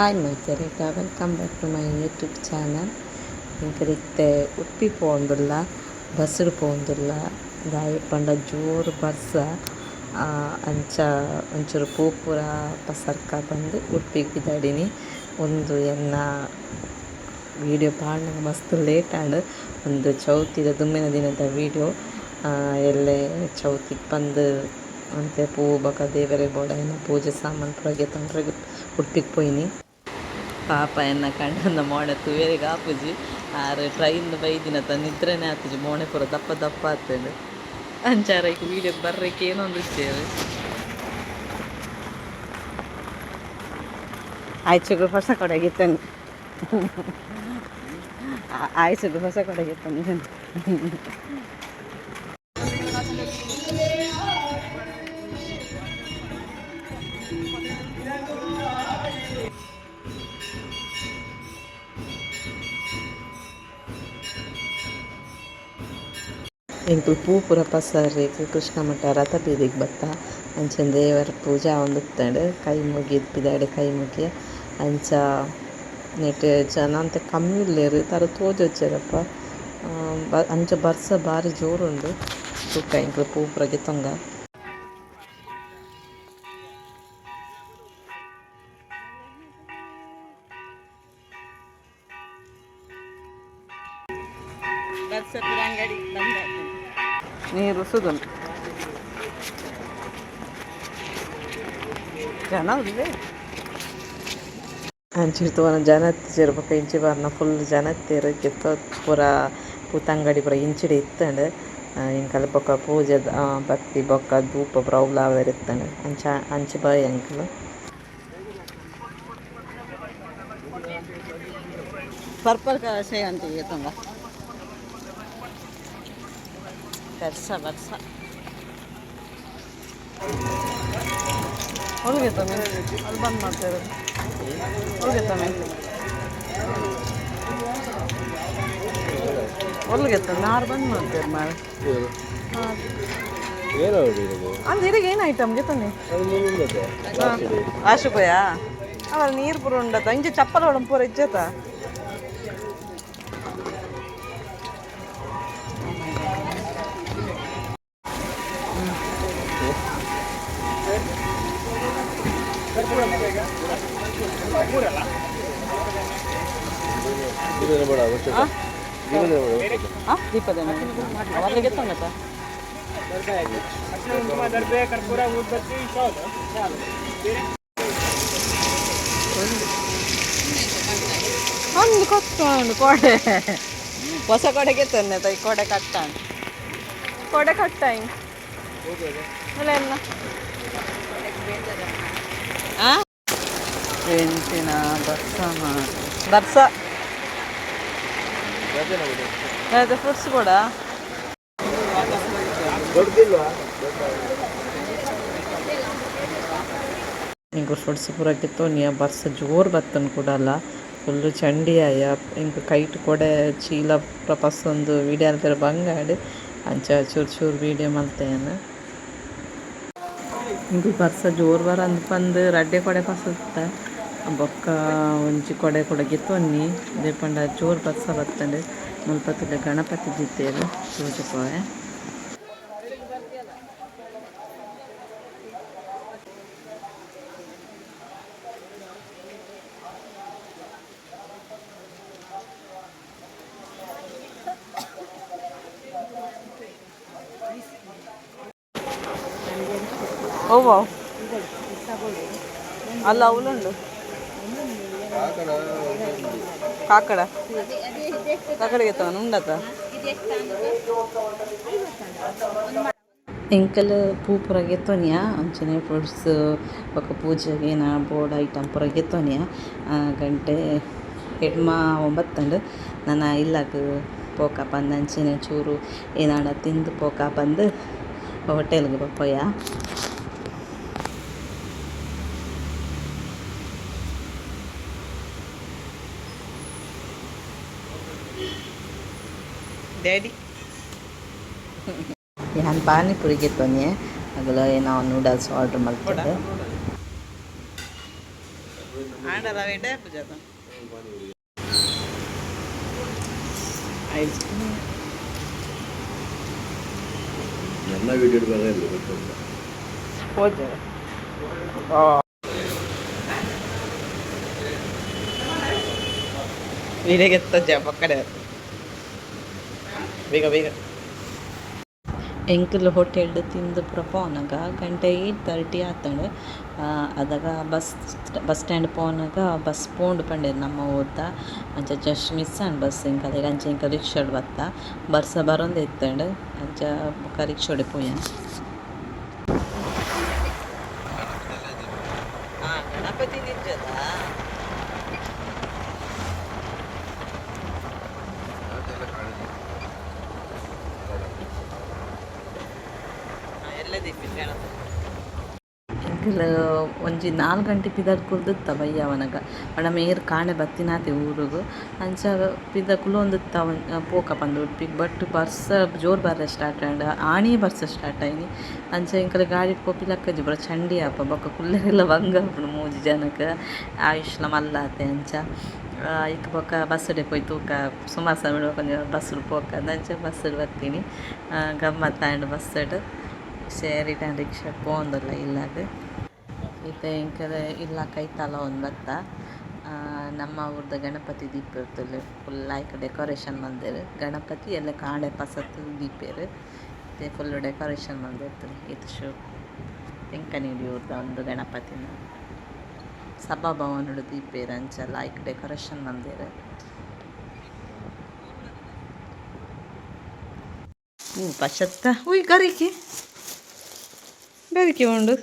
Hi ಮೈತೆರೆಗ್ಲ, welcome back to my YouTube channel. ಎಂಕುಲು ಉಡುಪಿ ಪೋವೊಂದುಲ್ಲ, ಬಸ್ಡ್ ಪೋವೊಂದುಲ್ಲ. ದಾಯೆ ಪಂಡ ಜೋರು ಬರ್ಸ, ಅಂಚ ಒಂಚೂರು ಪೂ ಪೂರ ಪಸರ್ಕ ಪಂದ್ ಉಡುಪಿಗ್ ಪಿದಾಡಿನಿ. ಉಂದು ಎನ್ನ ವೀಡಿಯೋ ಪಾಡ್ನಗ ಮಸ್ತ್ ಲೇಟ್ ಆಂಡ್. ಉಂದು ಚೌತಿದ ದುಂಬಿನ ದಿನದ ವೀಡಿಯೋ. ಎಲ್ಲೆ ಚೌತಿಗ್ ಪಂದ್ ಒಂತೆ ಪೂ ಬೊಕ ದೇವೆರೆಗ್ ಬೋಡಾಯಿನ ಪೂಜೆ ಸಾಮಾನ್ ಪೂರ ಗೆತೊನ್ರೆಗ್ ಉಡುಪಿಗ್ ಪೋಯಿನಿ. ಪಾಪ ಎನ್ನ ಕಂಡನ್ನ ಮೋಣೆ ತೂವೆರೆಗ್ ಆಪುಜಿ. ಆರ್ ಟ್ರೈನ್ ಬೈದಿನತ ನಿದ್ರೆನೆ ಆತುಜಿ, ಮೋಣೆ ಪೂರ ದಪ್ಪ ದಪ್ಪ ಆತುಂಡು. ಅಂಚ ಆರ್ ವೀಡಿಯೋಗ್ ಬರ್ರೆ ಕೇನೊಂದಿಜ್ಜೆರ್. ಆಯ್ಚುಗು ಹೊಸ ಕೊಡಗಿತ್ತನು, ಆಯ್ಸುಗು ಹೊಸ ಕೊಡಗಿತ್ತನು. ಎಂಕುಲು ಪೂ ಪೂರ ಪಸರ್ರೆಗ್ ಕೃಷ್ಣ ಮಠ ರಥ ಬೀದಿಗ್ ಬತ್ತ. ಅಂಚನೆ ದೇವರ ಪೂಜೆ ಆವೊಂದಿತ್ತುಂಡು. ಕೈ ಮುಗಿದ್ ಪಿದಾಯ್ಡ್ ಕೈ ಮುಗಿಯ. ಅಂಚ ನೆಟ್ ಜನ ಒಂತೆ ಕಮ್ಮಿ ಉಲ್ಲೆರ್, ದಾದ ತೋಜೊಜ್ಜೆರಪ್ಪ. ಅಂಚ ಬರ್ಸ ಬಾರಿ ಜೋರುಂಡು. ತೂಕ ಎಂಕುಲು ಪೂ ಪೂರ ಗೆತೊಂಗ. ಅಂಗಡಿ ಬಂದ ನೀರು ಸುದುಂಡು, ಜನ ಉಲ್ಲೆ. ಅಂಚಿರ್ದ್ ತೂವನ ಜನ ಇತ್ತಿಜೆರ್. ಬೊಕ ಇಂಚಿ ಬರ್ನ ಫುಲ್ ಜನ ಇತ್ತೆರ್. ಗೆತ್ತೊತ್ ಪೂರ ಪೂತ ಅಂಗಡಿ ಪೂರ ಇಂಚಿಡೆ ಇತ್ತ್ಂಡ್. ಎಂಕಲ್ನ ಬೊಕ ಪೂಜೆದ ಬತ್ತಿ ಬೊಕ ಧೂಪ ಪೂರ ಅವ್ಲು ಆವೆರೆ ಇತ್ತ್ಂಡ್. ಅಂಚ ಅಂಚಿ ಪೋಯ ಎಂಕುಲು. ಪರ್ಪಲ್ ಕಲರ್ ಸೇವಂತಿಗೆ ತುಂಬ ಬರ್ಸ ಬರ್ಸ. ಹೊಲ್ಗೆ ತಮ್ಮಿ, ಅಲ್ಲಿ ಬಂದ್ ಮಾಡ್ತಾರೆ. ಹೊಲ್ಗೆ ತಮ್ಮಿ, ಹೊಲ್ಗೆ ತಮ್ಮಿ, ಆರು ಬಂದ್ ಮಾಡ್ತಾರೆ ಮಾರೆ. ಅಂದ್ ಇರಿಗೆ ಏನು ಐಟಮ್ ಗೆತ್ತನೆ ಆಶುಪಯ ಅವಳ ನೀರು ಪೂರ ಉಂಡತ. ಇಂಚ ಚಪ್ಪಲ ಒಳಂ ಪೂರ ಇಜ್ಜತ. ದೀಪದ ಅವರಿಗೆ ತಂಗತ. ಒಂದು ಕೊತ್ತುಂಡು ಕೊಡೆ, ಹೊಸ ಕೊಡೆಗೆ ತಂದೆ ತೈ. ಕೊಡೆ ಕಟ್ಟಾಂಡು, ಕೊಡೆ ಕಟ್ಟಾಯಿ ಅಲ್ಲ ಎಲ್ಲ. ಎಂಚಿನ ಬರ್ಸ ಬರ್ಸ! ಫ್ರೂಟ್ಸ್ ಕೂಡ. ಎಂಕುಲು ಫ್ರೂಟ್ಸ್ ಪೂರ ಗೆತೊನಿಯ. ಬರ್ಸ ಜೋರು ಬತ್ತುಂಡು ಕುಡಲ, ಫುಲ್ಲು ಚಂಡಿ ಆಯ. ಎಂಕ್ ಕೈಟ್ ಕೊಡೆ ಚೀಲ ಪೂರ ಪಸೊಂದು ವೀಡಿಯೋ ಮಲ್ಪೆರೆ ಬಂಗ ಆಂಡ್. ಅಂಚ ಚೂರು ಚೂರು ವೀಡಿಯೋ ಮಲ್ತೆ ಯಾನ್. ಎಂಕುಲು ಬರ್ಸ ಜೋರು ಬರಂದ್ ಪಂದ್ ರಡ್ಡೆ ಕೊಡೆ ಪಸತ್ತ. ಬೊಕ್ಕ ಒಂಜಿ ಕೊಡೆ ಕುಡ ಗೆತೊನ್ನಿ, ದಾಯೆ ಪಂಡ ಜೋರು ಬರ್ಸ ಬತ್ತುಂಡು. ಮುಲ್ಪ ತೂಲೆ ಗಣಪತಿ ದೀತೆರ್, ತೋಜಪಾವೆ. ಓ ಅಲ್ಲ, ಅವಲುಂಡು. ಕಾಕಡ, ಕಾಕಡಗೆ ತವನ ಉಂಡತ. ಎಂಕಲ್ ಪೂ ಪೂರ ಗೆತ್ತೊನಿಯ, ಅಂಚನೆ ಫ್ರೂಟ್ಸ್ ಬೊಕ ಪೂಜೆಗ್ ಏನ ಬೋರ್ಡ್ ಐಟಮ್ ಪೂರ ಗೆತ್ತೊನಿಯ. ಗಂಟೆ ಎಡ್ಮ ಒಂಬತ್ತಂಡ್. ನನ ಇಲ್ಲಗ್ ಪೋಕ ಪಂದ್, ಅಂಚನೆ ಚೂರು ಏನಾಂಡ ತಿಂದ್ ಪೋಕ ಪಂದ್ ಹೋಟೆಲ್ಗ್ ಪೋಯ. ಡ್ಯಾಡಿ. ಯಾನ್ ಪಾನಿಪುರಿ ಗೆತ್ತೊನಿಯೆ, ಅಗುಲು ಏನೋ ನೂಡಲ್ಸ್ ಆರ್ಡರ್ ಮಲ್ತೆರ್. ಆಂಡಲ ಎಡ್ಡೆ ಪೂಜೆ. ಐಸ್. ನನ್ನ ವೀಡಿಯೋ ಬರ ಗೊತ್ತುಂಟ. ಪೂಜೆ. ವೀಡಿಯೋಗೆ ಪಕ್ಕಡೆ, ಬೇಗ ಬೇಗ. ಎಂಕುಲು ಹೋಟೆಲ್ಡ್ ತಿಂದು ಪೂರ ಪೋನಗ ಗಂಟೆ 8:30 ಆತಂಡ್. ಅದಗ ಬಸ್ ಬಸ್ ಸ್ಟ್ಯಾಂಡ್ ಪೋನಗ ಬಸ್ ಪೋಂಡು ಪಂಡೆರ್ ನಮ್ಮ ಊರ್ದ. ಅಂಚ ಜಸ್ಟ್ ಮಿಸ್ ಆಂಡ್ ಬಸ್ ಎಂಕಲೆಗ್. ಅಂಚ ಎಂಕ ರಿಕ್ಷಾಡ್ ಬತ್ತ. ಬರ್ಸ ಬರೊಂದೆ ಇತ್ತಂಡ್, ಅಂಚ ಬೊಕ ರಿಕ್ಷಾಡೆ ಪೋಯ. ಗಣಪತಿ ನಿಜದ. ಎಲ್ಲ ದೀಪಿ ಗಣಪತಿ. ಎಂಕುಲು ಒಂಜಿ 4 ಗಂಟೆ ಪಿದಡ್ ಕುಲ್ದಿತ್ತ ಬಯ್ಯವನಗ. ಪಂಡ ಮೇರ್ ಕಾಂಡೆ ಬತ್ತಿನಾತೆ ಊರುಗು. ಅಂಚ ಪಿದ ಕುಲೊಂದಿತ್ತ ಪೋಕ ಪಂದ್ ಉಡುಪಿಗ್. ಬಟ್ ಬರ್ಸ ಜೋರು ಬರ್ರೆ ಸ್ಟಾರ್ಟ್ ಆಂಡ್. ಆಣಿ ಬರ್ಸ ಸ್ಟಾರ್ಟ್ ಆಯಿನಿ. ಅಂಚ ಎಂಕಲೆ ಗಾಡಿಡ್ ಪೋಪಿಲಕ್ಕಜಿ, ಪೂರ ಚಂಡಿ ಆಪ. ಬೊಕ ಕುಲ್ಲೆರೆಲ ಬಂಗ ಆಪುಂಡು ಮೂಜಿ ಜನಕ್. ಆಯುಷ್ಲ ಮಲ್ಲಾತೆ. ಅಂಚ ಐಕ್ ಬೊಕ ಬಸ್ಸುಡೆ ಪೋಯಿ ತೂಕ, ಸುಮಾರು ಸಮಯ ಒಂಜಿ ಬಸ್ಸುಡು ಪೋಕ ಅಂಚ ಬಸ್ಸುಡು ಬತ್ತೀನಿ. ಗಮ್ಮತ್ ಆಂಡ್ ಬಸ್ಸುಡು. ರಿಟರ್ನ್ ರಿಕ್ಷಾ ಪೋವೊಂದುಲ್ಲ ಇಲ್ಲಗ್. ಇತ್ತೆ ಎಂಕಲೆ ಇಲ್ಲ ಕೈತಲ ಒಂದ್ ಬತ್ತ. ನಮ್ಮ ಊರ್ದ ಗಣಪತಿ ದೀಪೆರ್. ಫುಲ್ ಲಾಯ್ಕ್ ಡೆಕೋರೇಷನ್ ಮಲ್ದೆರ್. ಗಣಪತಿ ಎಲ್ಲ ಕಾಂಡೆ ಪಸತ್ ದೀಪೆರ್. ಇತ್ತೆ ಫುಲ್ ಡೆಕೋರೇಷನ್ ಮಲ್ದಿರ್ತಾರೆ. ಏತ್ ಶೋಕು! ತೆಂಕನಿಡಿ ಊರ್ದ ಒಂದು ಗಣಪತಿನ ಸಭಾಭವನಡ್ ದೀಪೆರ್. ಅಂಚ ಲಾಯ್ಕ್ ಡೆಕೋರೇಷನ್ ಮಲ್ದೆರ್. ಹೂ ಪಶತ್ತ ಉಯ್ ಗರಿಕೆ ಗರಿಕೆ ಉಂಡು.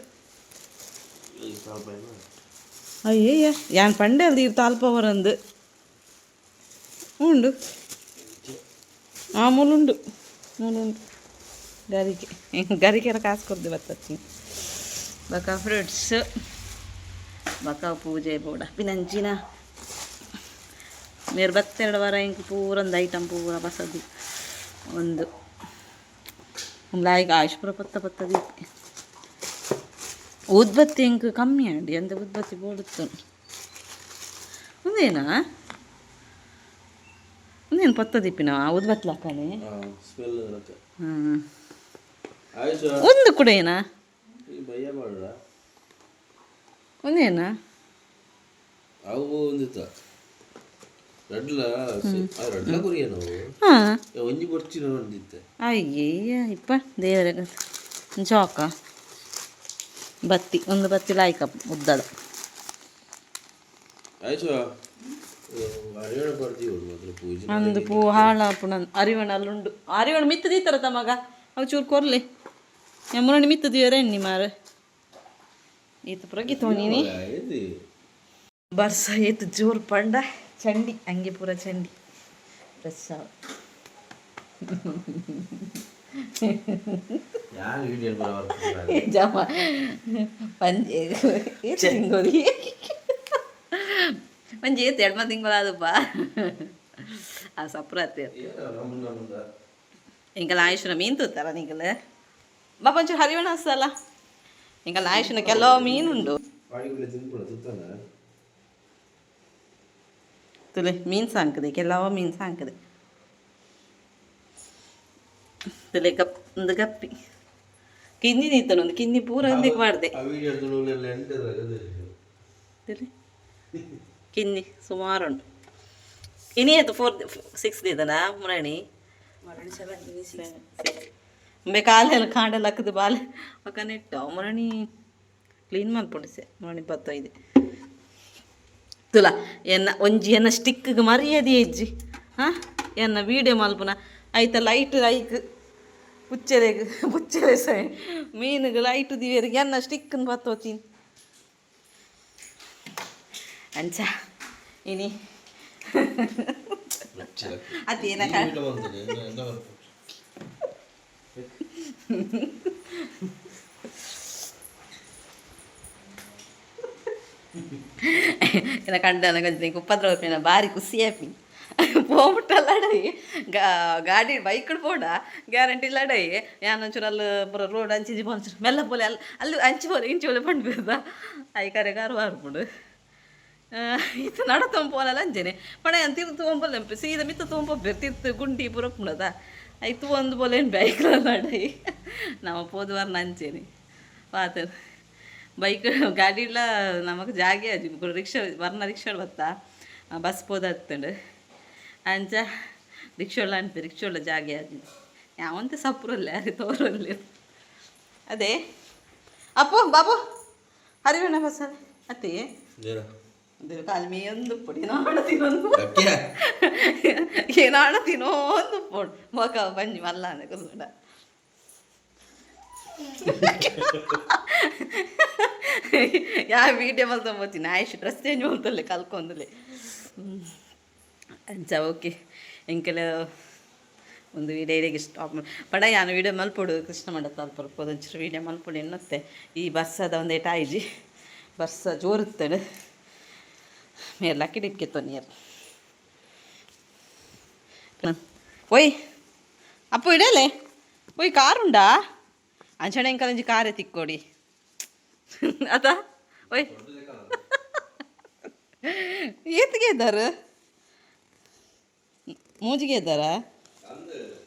ಅಯ್ಯಯ್ಯ, ಯಾನ್ ಪಂಡೆ ಅಲ್ಲಿ ತಾಲ್ಪ ಬರಂದು ಉಂಡು. ಆ ಮೂಲುಂಡು ಮೂಲುಂಡು ಗರಿಕೆ. ಗರಿಕೆರ ಕಾಸು ಕೊರ್ದು ಬತ್ತಚ್ಚಿ. ಬಕ ಫ್ರೂಟ್ಸ್, ಬಕ ಪೂಜೆ ಬೋಡ ಪಿನಂಚಿನ. ಮೇರ್ ಬತ್ತೆರಡು ವಾರ ಇಂಕ್ ಪೂರ ಒಂದು ಐಟಮ್ ಪೂರ ಬಸದಿ ಒಂದು ಲಾಯ್ಕ್ ಆಯುಷ್ ಪೂರ ಪತ್ತ ಪತ್ತ ದೀಪಿ. ಊದ್ಬತ್ತಿ ಇಂಕ್ ಕಮ್ಮಿ ಆಂಡಿ ಅಂದ ಉದ್ಬತ್ತಿ ಬೋಡುತ್ತು. ಒಂದೇನಾ ಒಂದೇನು ಪತ್ತ ದೀಪಿನ ಊದ್ಬತ್ತಿ ಲಾಕನೆ. ಸ್ಮೆಲ್. ಹ್ಞೂ. ಆಯುಷ. ಒಂದು ಕೂಡ ಏನಾ? ಈ ಬಯ್ಯ ಮಾಡ. ಒಂದೇನಾ? ಅವು ಒಂದಿತ್ತ ರಡ್ಲ ರಡ್ಲ ಕೊರಿಯ ನಾವು. ಹಾಂ. ಒಂಜಿ ಬರ್ಚಿನ ಒಂದಿತ್ತೆ. ಅಯ್ಯಯ್ಯ, ಇಪ್ಪ ದೇವರ ಜಾಕ ಬತ್ತಿ ಒಂದು ಬತ್ತಿ ಲಾಯ್ಕ ಉದ್ದದ. ಆಯುಷ, ಅರಿವಾಣ ಬರ್ತೀವಿ ಮಾತ್ರ ಪೂಜೆ. ಒಂದು ಪೂ ಹಾಳಾಪುಣ. ಅರಿವಣ ಅಲ್ಲುಂಡು. ಅರಿವಣ ಮಿತ್ತು ದೀತರ ತಮಗ ಅವು ಚೂರು ಕೊರ್ಲೆ. ಮುರಣಿ ಮಿತ್ತು ದೀವರ ಎಣ್ಣಿ ಮಾರ ಈತ ಪುರ ನೀನಿ. ಇದು. ಬರ್ಸ ಏತು ಜೋರು ಪಂಡ ಚಂಡಿ, ಅಂಗಿ ಪೂರ ಚಂಡಿ. ಫ್ರೆಶ್. ಯಾರು ವೀಡಿಯೋ? ಜಮ ಪಂಜೆ ಏತ್ ತಿಂಗೊಲಿ ಒಂಜಿ ಏತ್ ಎಡ್ಮ ತಿಂಗಳಾದಪ್ಪ ಆ ಸಪ್ರಾತೆ. ನಮ್ಮ ಎಂಕಲ ಆಯುಷ್ನ ಮೀನು ತೂತಾರ ನಿಂಕಲ ಬಾಪ ಒಂಚೂರು ಹರಿವಣ ಹಸ್ತಲ್ಲ. ಎಂಕಲ ಆಯುಷ್ನ ಕೆಲವು ಮೀನುಂಡು. ಬಾಡಿಗೆ ತಿನ್ಕೊಳ ತುತ್ತಾನ. ತುಲೆ, ಮೀನು ಸಾಂಕದೆ, ಕೆಲವು ಮೀನು ಸಾಂಕದೆ. ತುಲೆ, ಗಪ್ ಒಂದು ಗಪ್ಪಿ ಕಿಂಜಿ ನೀತನ ಒಂದು ಕಿಂಜಿ ಪೂರ ಒಂದಿಗೆ ಮಾಡಿದೆ. ಆ ವೀಡಿಯೋ ತುಲೆ, ಕಿಂಜಿ ಸುಮಾರುಂಟು. ಇನಿ ಆಯ್ತು 4 6 ದೀದನ ಮುರಣಿ ಉಂಬೆ ಕಾಲೆಲ್ಲ ಕಾಂಡೆಲ್ಲ ಹಾಕದು ಬಾಲೆ ಒಕ್ಕ ನೆಟ್ಟು ಮುರಣಿ ಕ್ಲೀನ್ ಮಲ್ಪೊಂಡಿಸೆ ಮುರಣಿ ಬತ್ತೊಯ್ದೆ. ತುಲ, ಎನ್ನ ಒಂಜಿ ಎನ್ನ ಸ್ಟಿಕ್ಗೆ ಮರ್ಯಾದೆ ಇಜ್ಜಿ. ಹಾಂ, ಎನ್ನ ವೀಡಿಯೋ ಮಲ್ಪುನ ಐತ ಲೈಟ್ ಐಕ್ ಪುಚ್ಚೆರೆಗ್ ಪುಚ್ಚೆರೆ ಸೈ ಮೀನುಗೆ ಲೈಟ್ ದಿವೇರಿಗೆ ಎನ್ನ ಸ್ಟಿಕ್ಕನ್ನು ಬತ್ತೋತೀನಿ. ಅಂಚ ಇನಿ ಅದೇನ. ಎನ್ನ ಕಂಡನ ಕೊಂಚ ಉಪದ್ರವ ಬಾರಿ ಖುಷಿ ಆಪಿ. ಪೋಬಿಟ್ಟ ಲಡೈ ಗಾಡಿ ಬೈಕ್ ಪೋಡ ಗ್ಯಾರಂಟಿ ಲಡೈ. ಯಾನ್ ಒಂಚೂರು ಅಲ್ಲಿ ಪೂರ ರೋಡ್ ಅಂಚಿಜಿ ಒಂಚೂರು ಮೆಲ್ಲ ಪೋಲೆ, ಅಲ್ಲಿ ಅಲ್ಲಿ ಅಂಚಿ ಪೋಲೆ ಇಂಚಿ ಪೋಲೆ ಪಂಡ್ಬೇದ. I ಕರೆ ಕಾರು ಬಾರ್ಪುಂಡು. ಇತ್ತೆ ನಡತೊಂದು ಪೋನಲ ಅಂಚೆನೆ ಪಣ ಯಾನ್ ತಿರ್ತ್ ತೂವೊಂದು ಸೀದಾ ಮಿತ್ತ ತೂವೊಂದು ತಿರ್ತ್ ಗುಂಡಿ ಪೂರ ಉಪ್ಪುಂಡತ ಐಕ್ ತೂವೊಂದು ಪೋಲೇನ್ ಬೈಕ್ ನಡೈ ನಮ ಪೋದು ವರ್ನ ಅಂಚೆನೆ ಪಾತ ಬೈಕ್ ಗಾಡಿಡ್ಲ ನಮಕ್ ಜಾಗೆ ಆಜಿ ರಿಕ್ಷಾ ವರ್ನ ರಿಕ್ಷಾ ಬತ್ತ ಬಸ್ ಪೋದಾತ್ತುಂಡು ಅಂಚ ರಿಕ್ಷೋಳ ಅನ್ಪೆ ರಿಕ್ಷೋಳ ಜಾಗೆ ಆಜಿ ಯಾವಂತೆ ಸಪ್ರಲ್ಲ ಯಾರು ತೋರಲ್ಲ ಅದೇ ಅಪ್ಪು ಬಾಬು ಹರಿವೇಣ ಬಸ್ ಅತ್ತೆ ಕಾಲ್ಮಿ ಒಂದು ಪೊಡಿ ನಾಡ ತಿನ್ನೊಂದು ಏನಾಡ ತಿನ್ನೋಂದು ಪೊಡು ಮೊಕ ಬಂಜಿ ಮಲ್ಲ ಅಂದೆ ಕುಸುಂಡ ಯಾವ ವೀಡಿಯೋ ಮಲ್ತೊಂಬೋತೀನಿ ಆಯುಷ್ ಡ್ರೆಸ್ ಚೇಂಜ್ ಮಲ್ತೊಲ್ಲೆ ಕಲ್ಕೊಂದುಲೆ ಅಂಚ ಓಕೆ ಎಂಕೆಲ ಒಂದು ವೀಡಿಯೋ ಇಡೆಗೆ ಸ್ಟಾಪ್ ಪಡ ಯಾನು ವೀಡಿಯೋ ಮಲ್ಪೊಡು ಕೃಷ್ಣ ಮಂಡಪ ಅಲ್ಪ ಒಂಚೂರು ವೀಡಿಯೋ ಮಲ್ಪೊಡು ಎನ್ನುತ್ತೆ. ಈ ಬಸ್ ಅದ ಒಂದೇಟ ಆಯ್ಜಿ ಬಸ್ ಜೋರುತ್ತಡು ಮೇರ್ ಲಕ್ಕಿ ಡಿಪ್ಕೆ ನೀರು ಓಯ್ ಅಪ್ಪು ಇಡಲೆ ಓಯ್ ಕಾರ್ ಉಂಡಾ ಅಂಚನೆ ಎಂಕಲಂಜಿ ಕಾರೇ ತಿಕ್ಕೋಡಿ ಅತ ಓಯ್ ಏತಿಗೆ ಇದ್ದಾರೆ ಮೂಜಿಗೆ ಇದ್ದಾರಾ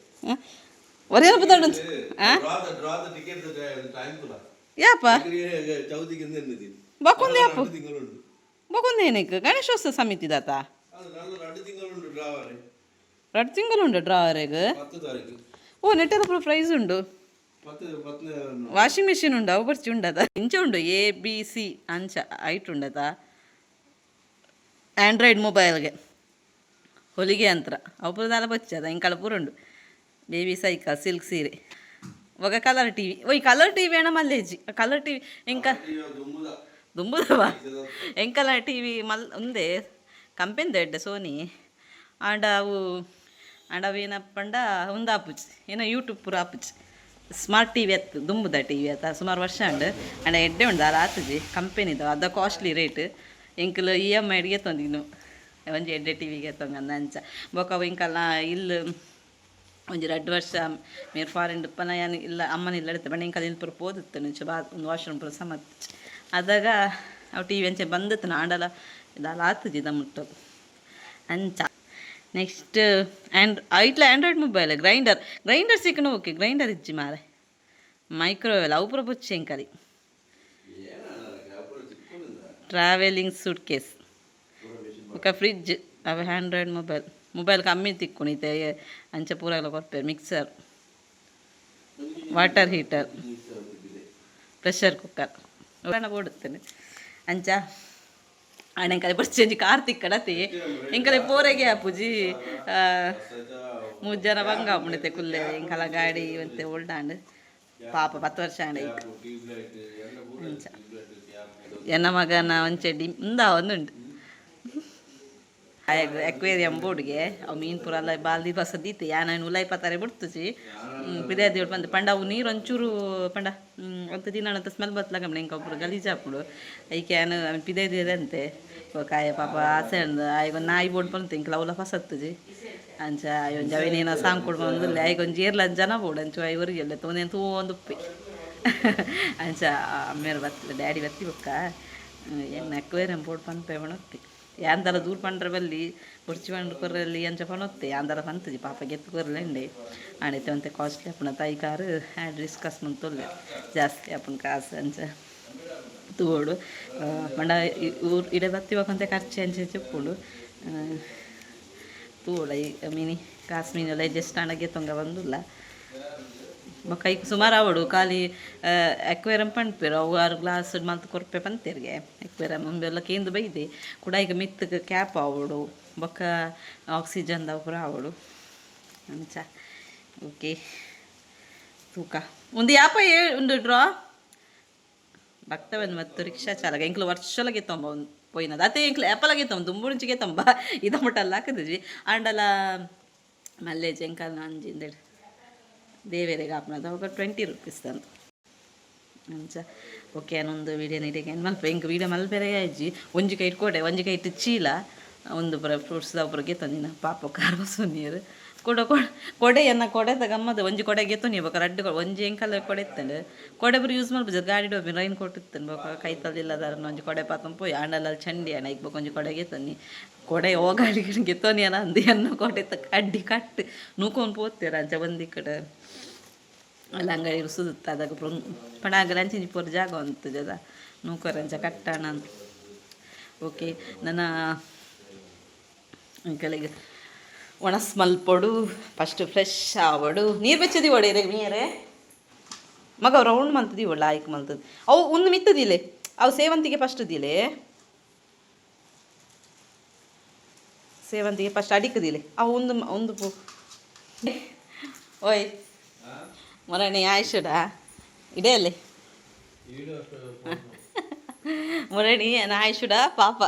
ಒರೇ ಬುದಾಡು ಯಾಪ ಬಕ್ಕೊಂದು ಯಾಪು ಬಕ್ಕೊಂದು ಏನಕ್ಕೆ ಗಣೇಶೋತ್ಸವ ಸಮಿತಿ ದಾತ ರಡ್ಡು ತಿಂಗಳು ಉಂಡು ಡ್ರಾವರೆಗ್ ಓ ನೆಟ್ಟದ ಪೂರ ಪ್ರೈಸ್ ಉಂಡು. ವಾಷಿಂಗ್ ಮಿಷಿನ್ ಉಂಡು, ಅವು ಬರ್ಚಿ ಉಂಡದ ಇಂಚ ಉಂಡು ಎ ಬಿ ಸಿ ಅಂಚ ಐಟ್ ಉಂಡದ. ಆಂಡ್ರಾಯ್ಡ್ ಮೊಬೈಲ್ಗೆ ಹೊಲಿಗೆ ಯಂತ್ರ ಅವು ಪೂರ ದಾಲ ಬಚ್ಚದ ಇಂಕಳ ಪೂರ ಉಂಡು. ಬೇಬಿ ಸೈಕಲ್, ಸಿಲ್ಕ್ ಸೀರೆ, ఒక ಕಲರ್ ಟಿವಿ. ಓಯ್ ಕಲರ್ ಟಿವಿ ಅಣ್ಣ ಮಲ್ಲೇಜಿ ಕಲರ್ ಟಿವಿ ಎಂಕ ದುಂಬುದವ ಎಂಕಲ ಟಿವಿ ಮಲ್ ಉಂದೆ ಕಂಪೆನಿ ಎಡ್ಡೆ ಸೋನಿ. ಆಂಡ ಅವು ಆಂಡ ಅವು ಏನಪ್ಪಂಡ ಉಂದಾಪುಜಿ ಏನೋ ಯೂಟ್ಯೂಬ್ ಪೂರ ಆಪುಜಿ. ಸ್ಮಾರ್ಟ್ ಟಿವಿ ಅತ್ತು ದುಂಬುದ ಟಿವಿ ಅತ್ತ ಸುಮಾರು ವರ್ಷ ಉಂಡು. ಆಂಡ ಎಡ್ಡೆ ಉಂಡು ಅಲ್ಲ ಆತುಜಿ ಕಂಪೆನಿದ ಅದ ಕಾಸ್ಟ್ಲಿ ರೇಟ್. ಎಂಕುಲು ಇ ಎಮ್ ಐಡ್ಗೆ ತೊಂದಿನು ಒಂಜಿ ಎಡ್ಡೆ ಟಿವಿಗೆ ತೊಂಗಂದ ಅಂಚ ಬೊಕ ಅವು ಎಂಕಲ್ನ ಇಲ್ಲು ಒಂಜಿ ರಡ್ಡ್ ವರ್ಷ ಮೇರ್ ಫಾರಿನ್ ಉಪ್ಪನ ಯಾನ್ ಇಲ್ಲ ಅಮ್ಮನ ಇಲ್ಲ ಇತ್ತೆ ಬಣ್ಣ ಎಂಕಲ್ ಇಲ್ ಪೂರ ಪೋದಿತ್ತು ನಿಂಚ ಬಾ ಒಂದು ವಾಶ್ರೂಮ್ ಪೂರ ಸಮತ್ ಅದಾಗ ಅವು ಟಿವಿ ಅಂಚೆ ಬಂದಿತ್ತು ಆಂಡಲ ದಾಲ ಆತುಜಿ ದ ಮುಟ್ಟು ಅಂಚ. ನೆಕ್ಸ್ಟ್ ಆ್ಯಂಡ್ ಐಟ್ಲ ಆಂಡ್ರಾಯ್ಡ್ ಮೊಬೈಲ್, ಗ್ರೈಂಡರ್, ಗ್ರೈಂಡರ್ ಸಿಕ್ಕನು ಓಕೆ ಗ್ರೈಂಡರ್ ಇಜ್ಜಿ ಮಾರೆ. ಮೈಕ್ರೋವೇವ್ ಅವು ಪೂರ ಬೊಚ್ಚಿ ಎಂಕಲಿ. ಟ್ರಾವೆಲಿಂಗ್ ಸೂಟ್ ಕೇಸ್ ಬೊಕ ಫ್ರಿಜ್ ಅವು ಆಂಡ್ರಾಯ್ಡ್ ಮೊಬೈಲ್. ಮೊಬೈಲ್ ಕಮ್ಮಿ ತಿಕ್ಕುನು ಇತ್ತೆ ಅಂಚ ಪೂರಲ ಕೊರ್ಪೆರ್. Mixer, water heater, pressure cooker ಬೋಡುತ್ತೇನೆ ಅಂಚ. ಆಂಡ ಎಂಕಲೆ ಬೊರ್ಚಿ ಕಾರ್ ತಿಕ್ಕಡತಿ ಎಂಕಲೆ ಪೋರೆಗೆ ಆಪುಜಿ ಮೂಜಿ ಜನ ಬಂಗ ಆಪುಂಡು ಕುಲ್ಲೆ. ಎಂಕಲ ಗಾಡಿ ಒಂತೆ ಓಲ್ಡ್ ಆಂಡ್ ಪಾಪ 10 ವರ್ಷ ಆಂಡ್ ಐಕ್ ಅಂಚ. ಎನ್ನ ಮಗನ ಒಂಚೆ ಡಿ ಉಂದ ಒಂದುಂಡು ಅಕ್ವೇರಿಯಂ ಬೋರ್ಡ್ಗೆ ಅವು ಮೀನು ಪೂರ ಅಲ್ಲ ಬಾಲ್ದಿ ಬಸ ದೀತೆ ಯಾನ್ ಉಲಾಯಿ ಪತ್ತಾರೆ ಬಿಡ್ತುಜಿ ಪಿದಾಯಿ ದೇವ್ರು ಬಂದು ಪಂಡ ಅವು ನೀರು ಒಂಚೂರು ಪಂಡ ಒಂತೆ ದಿನ ಅಂತ ಸ್ಮೆಲ್ ಬತ್ಲಾಗ ಎಂಕ ಒಬ್ಬರು ಗಲೀಜು ಆಪುಂಡು. ಐಕೆ ಯಾನ್ ಪಿದಾಯಿ ಅಂತೆ ಕಾಯ ಪಾಪ ಆಸೆ ಉಂಡು. ಆಯ್ಗೆ ಒಂದು ನಾಯಿ ಬೋರ್ಡ್ ಬಂತು ಎಂಕ್ಲ ಅವಲ ಫಸತ್ತುಜಿ ಅಂಚ ಒಂಜಿ ಅವೇನೇನೋ ಸಾಂಗ್ ಕೊಡು ಬಂದಿಲ್ಲ. ಆಯ್ಗೆ ಒಂಜಿ ಏರ್ಲ ಜನ ಬೋಡು ಅಂಚ ಐವರಿಗೆ ತೋನೇನು ತೂವೊಂದು ಉಪ್ಪಿ ಅಂಚ ಅಮ್ಮೇರು ಬತ್ತಿಲ್ಲ ಡ್ಯಾಡಿ ಬತ್ತಿ ಬೊಕ್ಕ ಎನ್ನ ಅಕ್ವೇರಿಯಂ ಬೋರ್ಡ್ ಪನ್ಪೆ ಪಣೊತ್ತಿ ಯಾಂದಲ ದೂರ ಪಂಡ್ರೆ ಬಲ್ಲಿ ಬೊರ್ಚಿ ಪಂಡ್ರೆ ಕೊರ್ರಲ್ಲಿ ಅಂಚ ಪಣೊತ್ತೆ ಯಾಂದಲ ಪಂತುಜಿ ಪಾಪ ಗೆತ್ತು ಕೊರ್ಲೆಂಡೆ ಆಂಡ ಒಂತೆ ಕಾಸ್ಟ್ಲಿ ಆಪುಂಡು ತಾಯಿ ಕಾರು ಆ್ಯಂಡ್ ಡಿಸ್ಕಸ್ ಮಂತೊಲ್ಲೆ ಜಾಸ್ತಿ ಆಪುಂಡು ಕಾಸು ಅಂಚ ತೂವೊಡು. ಪಂಡ ಊರು ಇಡೆ ಬತ್ತಿ ಬೊಕ ಒಂತೆ ಖರ್ಚು ಅಂಚ ಉಪ್ಪುಂಡು ತೂವೊಡು. ಈ ಮೀನಿ ಕಾಸ್ ಮೀನೆಲ್ಲ ಅಡ್ಜಸ್ಟ್ ಆಂಡ ಗೆತ್ತೊಂಗ ಬಂದುಲ್ಲ. ಬೊಕ ಐಕ್ ಸುಮಾರು ಆವೊಡು ಖಾಲಿ ಅಕ್ವೇರಿಯಂ ಪನ್ಪೆರ್ ಅವು ಆರು ಗ್ಲಾಸ್ ಮಲ್ತ್ ಕೊರ್ಪೆ ಪಂತೆರ್ಗೆ. ಅಕ್ವೇರಿಯಂ ಉಂದೆಲ್ಲ ಕೇಂದ್ ಬೈದೆ ಕುಡ ಐಕ್ ಮಿತ್ತ್ಗ್ ಕ್ಯಾಪ್ ಆವೊಡು ಬೊಕ ಆಕ್ಸಿಜನ್ ಪೂರ ಆವೊಡು ಅಂಚ. ಓಕೆ ತೂಕ ಉಂದು ಯಾಪ ಉಂದು ಡ್ರಾ ಭಕ್ತವನ್ ಮತ್ತು ರಿಕ್ಷಾ ಚಾಲಕ ಎಂಕ್ಲು ವರ್ಷಲಗೆ ತೊಂಬ ಪೋಯಿನದ ಅತ್ತೆ ಎಂಕ್ಲು ಏಪಲಗೆ ತೊಂಬ ದುಂಬುಂಚಿಗೆ ತೊಂಬ ಇದ ಮುಟ್ಟಲ್ಲ ಹಾಕುದುಜಿ ಆಂಡಲ ಮಲ್ಲೇಜ್ ಎಂಕಲ್ನ ಅಂಜಿಂದೆಡ್ ದೇವೆರೆಗ್ ಆಪುನದ ಅವಾಗ 20 ರುಪೀಸ್ ತಂದು ಅಂಚ. ಓಕೆ ಒಂದು ವೀಡಿಯೋ ಇಡೆಗ್ ಎಂಡ್ ಮಲ್ಪ. ಎಂಕ್ ವೀಡಿಯೋ ಮಲ್ಪೆರೆ ಆಯ್ಜಿ. ಒಂಜಿ ಕೈಟ್ ಕೊಡೆ ಒಂಜಿ ಕೈಟ್ ಚೀಲ ಒಂದು ಪೂರ ಫ್ರೂಟ್ಸ್ ಪೂರ ಗೆತ್ತೊಂದಿನ ಪಾಪ ಕಾರ್ ಬಸ್ಸೊಂದಿಯೆರ್. ಕೊಡ ಕೊಡೆ ಎನ್ನ ಕೊಡೆತ ಗಮ್ಮದ ಒಂಜಿ ಕೊಡೆ ಗೆತ್ತೊನಿ ಬೊಕ ರಡ್ಡ್ ಒಂಜಿ ಎಂಕಲ್ಲ ಕೊಡೆ ಇತ್ತಂಡು. ಕೊಡೆ ಪೂರ ಯೂಸ್ ಮಲ್ಪುಜೆರ್, ಗಾಡಿ ಒಬ್ಬಿ ರೈನ್ ಕೋಟ್ ಇತ್ತಂಡು. ಬೊಕ ಕೈತಲ್ ಇಲ್ಲದಾರನ ಒಂಜಿ ಕೊಡೆ ಪಾತೊಂದು ಪೋಯಿ ಆಂಡಲ ಅಲ್ಲಿ ಚಂಡಿ ಅಣ್ಣ ಐಕ್ ಬೊಕ ಒಂಜಿ ಕೊಡೆ ಗೆತ್ತೊನಿ. ಕೊಡೆ ಓ ಗಾಡಿ ಗೆತ್ತೊನಿ ಅನ ಅಂದು ಎನ್ನ ಕೊಡೆ ಕಡ್ಡಿ ಕಟ್ ನೂಕೊಂದು ಪೋತೇರು. ಅಂಚ ಒಂದಿ ಕಡೆ ಅಲ್ಲ ಅಂಗಡಿ ಸುತ್ತ ಅದಾಗ ಪಂಡ ಆಗಲ ಅಂಚಿಂಚಿ ಪೂರ ಜಾಗ ಉಂತುಜದ ನೂಕೊರೆ ಅಂಚ ಕಟ್ಟಣ. ಓಕೆ, ನನ್ನ ಎಂಕಲೆಗ್ ಒಣಸ್ ಮಲ್ಪೊಡು, ಫಸ್ಟ್ ಫ್ರೆಶ್ ಆವಡು. ನೀರು ಬೆಚ್ಚದಿ ಒಡೆಯರೆ ಮೀರೆ ಮಗ ರೌಂಡ್ ಮಲ್ತದಿ ಒಳ್ಳೆ ಆಯ್ಕೆ ಮಲ್ತದ. ಅವು ಒಂದು ಮಿತ್ತದಿಲೆ, ಅವು ಸೇವಂತಿಗೆ ಫಸ್ಟ್ ದಿಲೆ. ಸೇವಂತಿಗೆ ಫಸ್ಟ್ ಅಡಿಕದಿಲೆ ಅವು ಒಂದು ಒಂದು ಪೂ. ಓಯ್ ಮೊರಣಿ ಆಯ್ಸುಡ ಇಡೇ ಅಲ್ಲಿ ಮುರಣಿ ಆಯ್ಸುಡ ಪಾಪ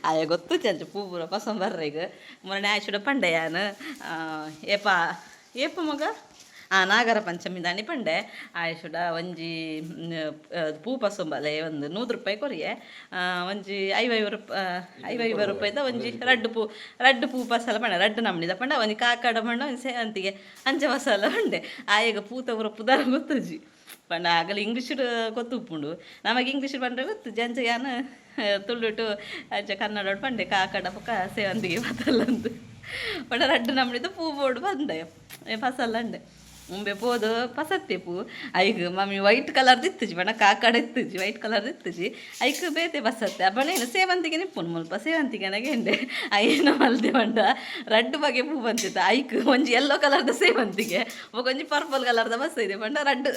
ಆಯ ಗೊತ್ತು ಚಂಚ ಪೂ ಪೂರ ಪಸಂದ್ ಬರ್ರ. ಈಗ ಮುರಣಿ ಆಯ್ಸುಡ ಪಂಡೆ ಯಾನ್ ಏಪ ಏಪ ಮಗ ಆ ನಾಗರ ಪಂಚಮಿ ದಾನಿ ಪಂಡೆ ಆಯ್ಸುಡ ಒಂಜಿ ಪೂ ಪಸೊಂಬಲೆ ಒಂದು 100 ರೂಪಾಯಿ ಕೊರಿಯೆ. ಒಂಜಿ 50 50 ರೂಪಾಯಿ, 50 50 ರೂಪಾಯಿದ ಒಂಜಿ ರಡ್ಡು ಪೂ, ರಡ್ಡು ಪೂ ಪಸಲ ಪಂಡೆ. ರಡ್ಡು ನಮ್ನಿದ ಪಂಡ ಒಂಜಿ ಕಾಕಡ ಪಂಡ, ಒಂಜಿ ಸೇವಂತಿಗೆ ಅಂಚ ಮಸಾಲ ಪಂಡೆ. ಆಯಗ ಪೂತ ಪೂರ ಪುದರ್ ಗೊತ್ತುಜಿ ಪಂಡ ಆಗಲ ಇಂಗ್ಲೀಷ್ ಗೊತ್ತುಪ್ಪುಂಡು ನಮಗೆ. ಇಂಗ್ಲೀಷ್ ಪಂಡ್ರೆ ಗೊತ್ತು ಅಂಚ ಯಾನ್ ತುಳುಟು ಅಂಚ ಕನ್ನಡ ಪಂಡೆ ಕಾಕಡ ಬೊಕ ಸೇವಂತಿಗೆ ಪತಲ್ಲ ಅಂದ್ ಪಂಡ. ರಡ್ಡು ನಮ್ನಿದ ಪೂ ಬೋಡು ಬಂದೆ ಫಸಲ್ ಅಂಡೆ. ಉಂಬೆ ಪೋದು ಪಸತ್ತೆ ಪೂ. ಐಕ್ ಮಮ್ಮಿ ವೈಟ್ ಕಲರ್ದು ಇತ್ತುಜಿ ಪಂಡ ಕಾಕಡ ಇತ್ತುಜಿ, ವೈಟ್ ಕಲರ್ದು ಇತ್ತುಜಿ. ಐಕ್ ಬೇತೆ ಬಸತ್ತೆ ಅಪ್ಪಣ ಏನು ಸೇವಂತಿಗೆ ನಿಪ್ಪುನು ಮುಲ್ಪ ಸೇವಂತಿಗೆ ಗೆಂಡೆ ಐನ ಮಲ್ದೆ ಪಂಡ ರಡ್ಡು ಬಗೆ ಪೂ ಬಂತಿತ್ತು. ಐಕ್ ಒಂಜಿ ಯೆಲ್ಲೋ ಕಲರ್ದ ಸೇವಂತಿಗೆ, ಒಂಜಿ ಪರ್ಪಲ್ ಕಲರ್ದ ಬಸ್ ಇದೆ. ಪಂಡ ರಡ್ಡು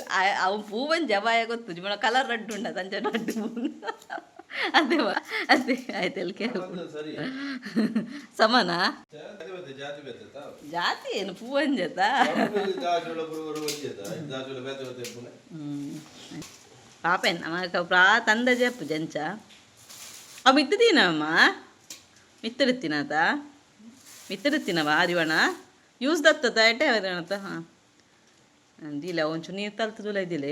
ಅವು ಪೂ ಒಂಜಿ ಅವಾಯ ಗೊತ್ತುಜಿ ಪಂಡ ಕಲರ್ ರಡ್ಡು ಉಂಡ ಅಂಚ ರಡ್ಡು ಪೂ ಅದೇ ಅದೇ ಆಯ್ತು ಎಲ್ಕೆ. ಸರಿ. ಸಮನಾ? ಜಾತಿ ಬೇತೆ, ಜಾತಿ ಬೇತೆ. ಜಾತಿ ಏನು ಪೂ ಒಂಜೆತಾ? ದಾಚುಳ ಬೇತೆ ಬೇತೆ ಇಪ್ಪುನೆ. ಪಾಪೆನ್ ನಮಕ ಪ್ರಾತ್ ಅಂದಾಜೆ ಅಪ್ಪು ಜಂಚ ಅವು ಮಿತ್ತದೀನಮ್ಮ ಮಿತ್ತಡಿತ್ತಿನಾತ ಮಿತ್ತಡಿತ್ತಿನವ ಅರಿವಣ ಯೂಸ್ ದತ್ತತ ಎಟ್ಟೆ ಅರಿವಣತ. ಹಾಂ, ದಿಲ್ಲ ಒಂಚೂರು ನೀರು ತಲ್ತದುಲ ಇದ್ದಿಲ್ಲ.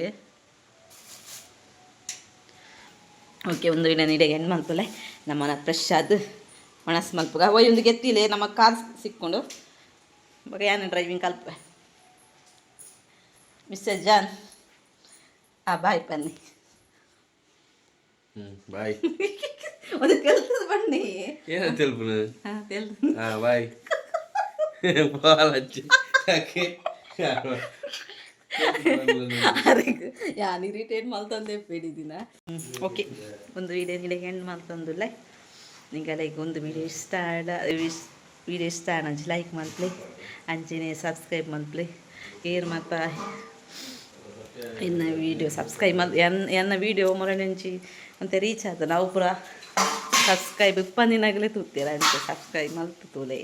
ಓಕೆ, ಒಂದು ಇಡ ನೀಡೆ ಎಂಡ್ ಮಲ್ಪಲೆ. ನಮ್ಮನ ಫ್ರೆಶ್ ಆದ್ ಒಣಸ್ ಮಲ್ಪುಗ. ಒಯ್ ಒಂದು ಗೆತ್ತಿಲೆ ನಮ್ಮ ಕಾರ್ ಸಿಕ್ಕೊಂಡು ಬೊಕ ಯಾನ್ ಡ್ರೈವಿಂಗ್ ಕಲ್ಪೆ. ಮಿಸ್ಟರ್ ಜಾನ್, ಆ ಬಾಯ್ ಬನ್ನಿ. ಬಾಯ್. ಒಂದು ಕೆಲಸದ ಬನ್ನಿ. ಏನಂತ తెలుపును? ಹಾಂ ತೆಲ್. ಹಾ, ಬಾಯ್ ಬಾಲಜ್ಜಿ. ಓಕೆ. ಅದಕ್ಕೆ ಯಾನ್ ಇರಿಟೇಟ್ ಮಲ್ತೊಂದೆ ದಿನ. ಓಕೆ, ಒಂದು ವಿಡಿಯೋ ನಿಡೆ ಎಂಡ್ ಮಲ್ತೊಂದುಲ್ಲೆ. ನಿಂಗೆ ಲೈಕ್ ಒಂದು ವಿಡಿಯೋ ಇಷ್ಟ ಆಡ, ವಿಡಿಯೋ ಇಷ್ಟ ಆಡ ಅಂಚೆ ಲೈಕ್ ಮಲ್ಪ್ಲೆ, ಅಂಚೆನೆ ಸಬ್ಸ್ಕ್ರೈಬ್ ಮಲ್ಪ್ಲೆ. ಏರ್ ಮಾತ ಇನ್ನು ವಿಡಿಯೋ ಸಬ್ಸ್ಕ್ರೈಬ್ ಮಲ್ ಎನ್ ಎನ್ನ ವಿಡಿಯೋ ಮೊರನೆಂಚಿ ಅಂತ ರೀಚ್ ಆದ ನಾವು ಪೂರ ಸಬ್ಸ್ಕ್ರೈಬ್ ಇಪ್ಪಂದಿನಾಗಲೇ ತೂತೀರ. ಅಂಚೆ ಸಬ್ಸ್ಕ್ರೈಬ್ ಮಲ್ತು ತೂಲೆ.